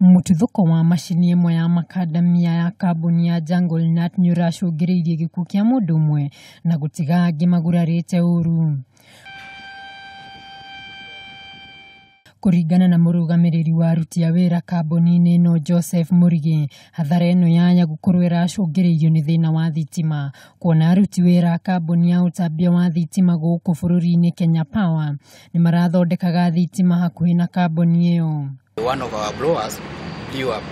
Mũtuthũko wa macini ĩmwe ya makandamia ya kambuni ya Jungle Nut nĩũracũngĩrĩirie gĩkuũ kĩa mũndũ ũmwe na gũtiga angĩ magurarĩte ũru. Kũringana na mũrũgamĩrĩri wa aruti a wĩra kambuni-inĩ ĩno Joseph Mũrigĩ, hathara ĩno yaya gũkorwo ĩracũngĩrĩirio nĩ thĩna wa thitima, kuona aruti wĩra a kambuni ya ũtambia wa thitima gũkũ bũrũri-inĩ Kenya Power nĩ marathondekaga thitima hakuhĩ na kambuni ĩyo. One of our blowers blew up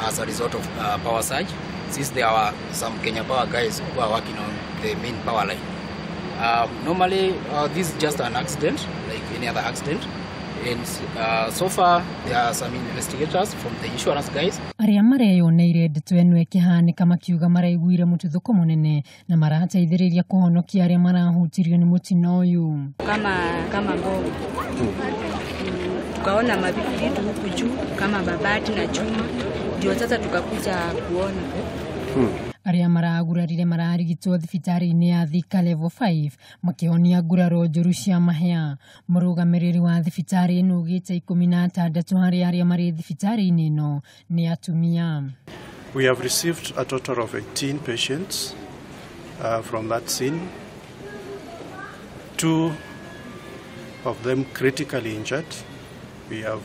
as a result of power surge, since there are some Kenya Power guys who are working on the main power line. Normally, this is just an accident, like any other accident. And so far, there are some investigators from the insurance guys. Arĩa mareyoneire ndeto ĩno ĩkĩhanĩka makiuga maraiguire mũtuthũko mũnene na marateithĩrĩria kũhonokia arĩa marahutirio nĩ mũtino ũyũ. Kama bomu. Tukaona mavitu huku juu kama mabati na chuma, ndio sasa tukakuja kuona. Arĩa maragurarire mararigitwo thibitarĩ-inĩ ya Thika Level 5 makĩhonia nguraro njũru cia mahĩa. Mũrũgamĩrĩri wa thibitarĩ ĩno augĩte 16 harĩ arĩa marĩ thibitarĩ-inĩ ĩno nĩ atumia. We have received a total of 18 patients from that scene. 2 of them critically injured. We have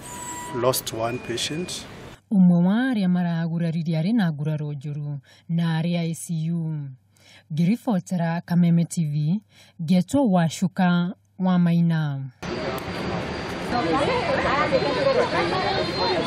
lost 1 patient. Ũmwe wa arĩa maragurarire arĩ na nguraro njũru na arĩ ICU. Ngĩribotera Kameme TV, ngetwo Wacuka wa Maina.